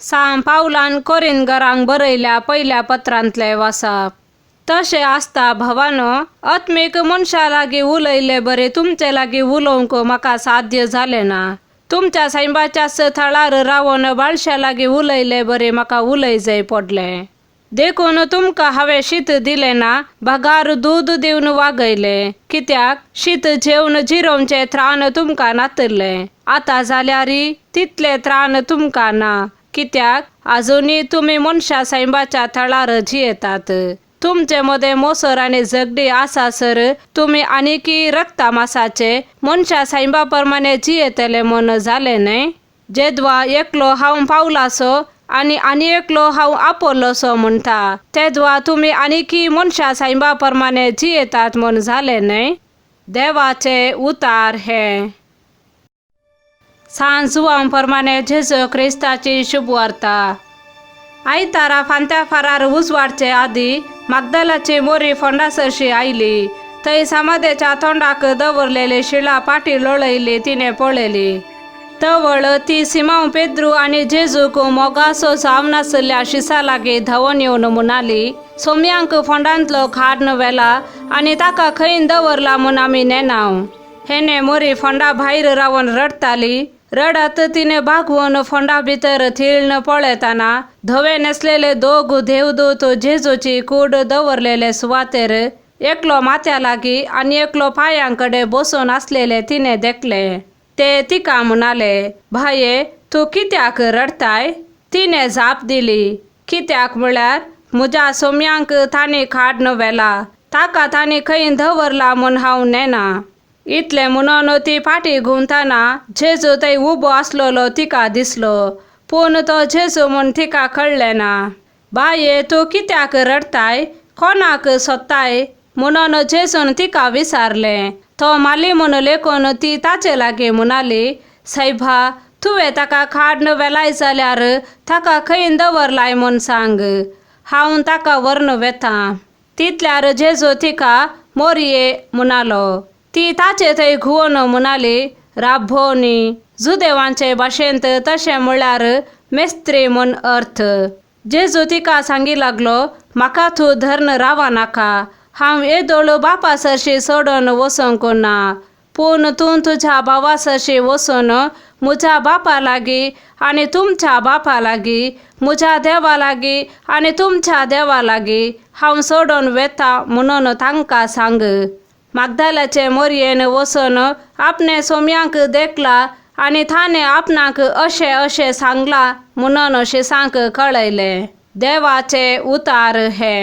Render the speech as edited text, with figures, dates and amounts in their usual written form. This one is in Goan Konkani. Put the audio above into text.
सां पावलान कोरिनगरांक बरयल्या पयल्या पत्रांतलें वाचप. तशें आसता भावानो, आत्मीक मनशा लागीं उलयल्ले बरें तुमचे लागीं उलोवंक म्हाका साध्य जालें ना. तुमच्या सैमाच्याच थळार रावन बाळशा लागीं उलयल्ले बरें म्हाका उलय जाय पडलें. देखून तुमकां हांवें शीत दिलें ना, बगार दूद दिवन वागयलें. कित्याक शीत जेवन जिरोवचें त्राण तुमकां नातिल्लें. आतां जाल्यार तितलें त्राण तुमकां ना. कित्याक आजुनूय तुमी मनशा सैमाच्या थळार जियेतात. तुमचे मदें मोसर आनी झगडी आसासर तुमी आनीकय रक्ता मासाचे मनशा सैमा प्रमाणे जियेतले म्हूण जालें न्हय? जेदवा एकलो हांव पावलासो आनी आनी एकलो हांव आपोलोसो म्हणटा, तेदवा तुमी आनीकय मनशा सैमा प्रमाणे जियेतात म्हूण जालें न्हय? देवाचे उतार हे. सांज जुवां प्रमाणे जेजू क्रिस्ताची शुभवार्ता. आयतारा फांत्या फारार उजवाडचे आदी मागदालाची मोरी फोंडासरशी आयली. थंय समाधेच्या तोंडाक दवरलेली शिळा पाटी लोळयली तिणें पळयली. तवळ ती सिमांव पेद्रू आनी जेजूक मोगासो जावन आशिल्ल्या शिसा लागीं धांवून येवन म्हणाली, सोमयांक फोंडांतलो खाड्न व्हेला आनी ताका खंय दवरला म्हूण आमी नेणाव. हेणे मोरी फोंडा भायर रावन रडटाली. रडत तिणें बागवून फोंडा भितर थिळ्ळ पळयतना धवे न्हेसलेले दोग देवदूत जेजूची कूड दवरलेले सुवातेर एकलो माथ्या लागीं आनी एकलो पांयां कडेन बसून आसलेले तिणें देखले. ते तिका म्हणाले, भाये तूं कित्याक रडटाय? तिणें जाप दिली, कित्याक म्हळ्यार म्हज्या सोम्यांक तांणी खाड्न व्हेला, ताका तांणी खंय दवरला म्हूण हांव नेणा. इतलें म्हणून ती फाटी घुंवतना जेजू थंय उबो आसलेलो तिका दिसलो, पूण तो जेजू म्हूण तिका कळ्ळें ना. बाये तूं कित्याक रडटाय? कोणाक सोदताय? म्हणून जेजून तिका विचारलें. तो माली म्हूण लेखून ती ताचे लागीं म्हणाली, सायबा तुवें ताका खाड्न व्हेलाय जाल्यार ताका खंय दवरलाय म्हूण सांग, हांव ताका व्हरून वेतां. तितल्यार जेजू तिका मोरये म्हणालो. ती ताचे थंय घुंवन म्हणाली, राब्बोनी, जुदेवांचे भाशेंत तशें म्हळ्यार मेस्त्री म्हूण अर्थ. जेजू तिका सांगी लागलो, म्हाका तूं धरून रावा नाका, हांव येदोळ बापा सरशी सोडून वचूंक ना, पूण तूं तुज्या भावा सरशी वचून म्हज्या बापा लागीं आनी तुमच्या बापा लागीं, म्हज्या देवा लागीं आनी तुमच्या देवा लागीं हांव सोडून वेता म्हणून तांकां सांग. मागदालाचे मोरयेन वचून आपणे सोम्यांक देखला आनी ताणें आपणाक अशें अशें सांगलां म्हणून शिसांक कळयलें. देवाचे उतार हे.